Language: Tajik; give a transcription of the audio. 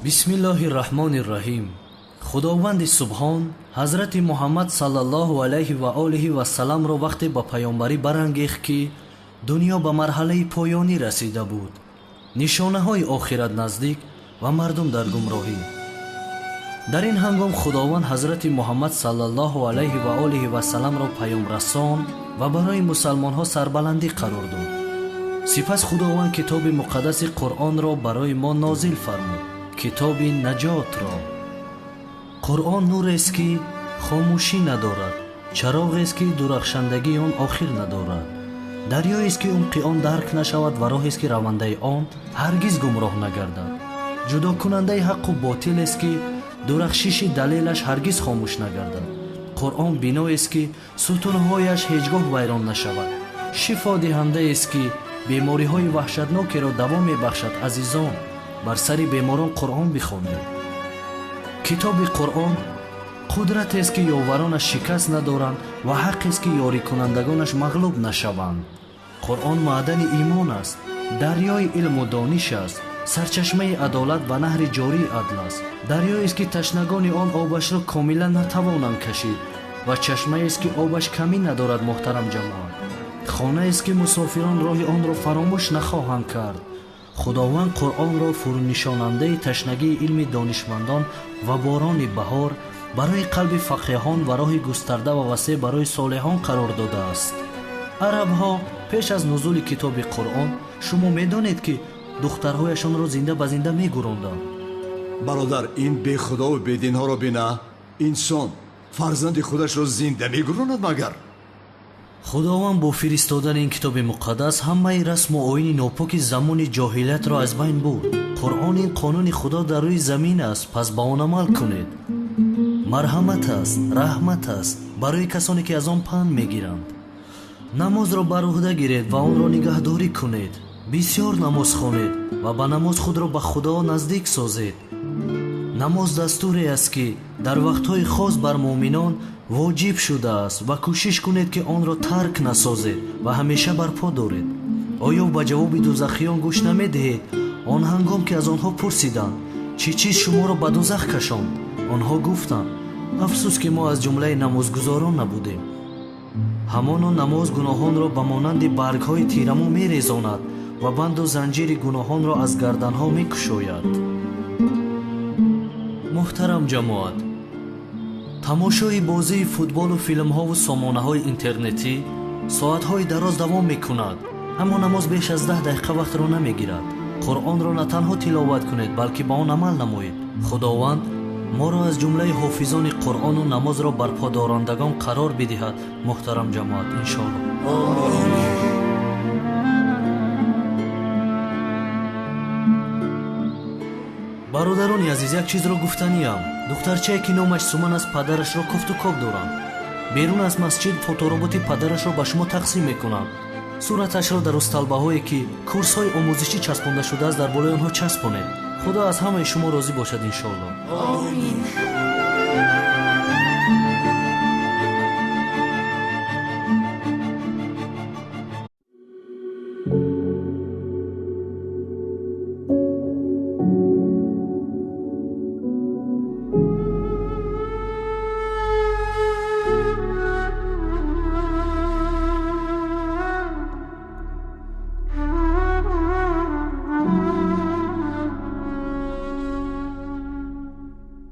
Бисмиллоҳир Раҳмонир Раҳим. Худованди Субҳон ҳазрати Муҳаммад саллаллоҳу алайҳи ва олиҳи вассаламро вақте ба паёмбарӣ барангехт, ки дунё ба марҳалаи поёнӣ расида буд, нишонаҳои охират наздик ва мардум дар гумроҳӣ. Дар ин ҳангом Худованд ҳазрати Муҳаммад саллаллоҳу алайҳи ва олиҳи вассаламро паёмрасон ва барои мусалмонҳо сарбаландӣ қарор дод. Сипас Худованд китоби муқаддаси Қуръонро барои мо нозил фармуд, китоби наҷотро. Қуръон нурест, ки хомӯшӣ надорад, чароғест, ки дурахшандагии он охир надорад, дарёест, ки умқи он дарк нашавад ва роҳест, ки равандаи он ҳаргиз гумроҳ нагардад, ҷудокунандаи ҳаққу ботилест, ки дурахшиши далелаш ҳаргиз хомӯш нагардад. Қуръон биноест, ки сутунҳояш ҳеҷ гоҳ вайрон нашавад, шифодиҳандаест, ки бемориҳои ваҳшатнокеро даво мебахшад. Азизон, бар сари беморон Қуръон бихонед. Китоби Қуръон қудратест, ки ёваронаш шикаст надоранд ва ҳаққест, ки ёрикунандагонаш мағлуб нашаванд. Қуръон маъдани имон аст, дарёи илму дониш аст, сарчашмаи адолат ва наҳри ҷории адл аст, дарёест, ки ташнагони он обашро комилан натавонанд кашид ва чашмаест, ки обаш камӣ надорад. Муҳтарам ҷамоат, хонаест, ки мусофирон роҳи онро фаромӯш нахоҳанд кард. Худованд Қуръонро фурӯнишонандаи ташнагии илми донишмандон ва борони баҳор барои қалби фақеҳон ва роҳи густарда ва васеъ барои солеҳон қарор додааст. Арабҳо пеш аз нузули китоби Қуръон, шумо медонед, ки духтарҳояшонро зинда ба зинда мегуронданд. Бародар, ин бехудову бединҳоро бина. Инсон фарзанди худашро зинда мегуронад магар? Худованд бо фиристодани ин китоби муқаддас ҳамаи расму оини нопоки замони ҷоҳилиятро аз байн бурд. Қуръон ин қонуни Худо дар рӯи замин аст, пас ба он амал кунед. Марҳамат аст, раҳмат аст барои касоне, ки аз он панд мегиранд. Намозро бар уҳда гиред ва онро нигаҳдорӣ кунед. Бисёр намоз хонед ва ба намоз худро ба Худо наздик созед. Намоз дастуре аст, ки дар вақтҳои хос бар муъминон воҷиб шудааст ва кӯшиш кунед, ки онро тарк насозед ва ҳамеша барпо доред. Оё ба ҷавоби дузахиён гӯш намедиҳед? Он ҳангом ки аз онҳо пурсиданд, чӣ чиз шуморо ба дузах кашонд, онҳо гуфтанд: афсӯс, ки мо аз ҷумлаи намозгузорон набудем. Ҳамоно намоз гуноҳонро ба монанди баргҳои тирамо мерезонад ва банду занҷири гуноҳонро аз гарданҳо мекушояд. Муҳтарам ҷамоат, тамошои бозии футболу филмҳову сомонаҳои интернетӣ соатҳои дароз давом мекунад, аммо намоз беш аз 10 дақиқа вақтро намегирад. Қуръонро на танҳо тиловат кунед, балки ба он амал намоед. Худованд моро аз ҷумлаи ҳофизони Қуръону намозро барподорандагон қарор бидиҳад. Муҳтарам ҷамоат, иншоаллоҳ. Бародарони азиз, як чизро гуфтаниям. Духтарчае, ки номаш Суман аст, падарашро кофту коб доранд. Берун аз масҷид фотороботи падарашро ба шумо тақсим мекунанд. Сураташро дар усталбаҳое, ки курсҳои омӯзишӣ часпонда шудааст, дар болои онҳо часпонед. Худо аз ҳамаи шумо розӣ бошад, иншоаллоҳ. Омин.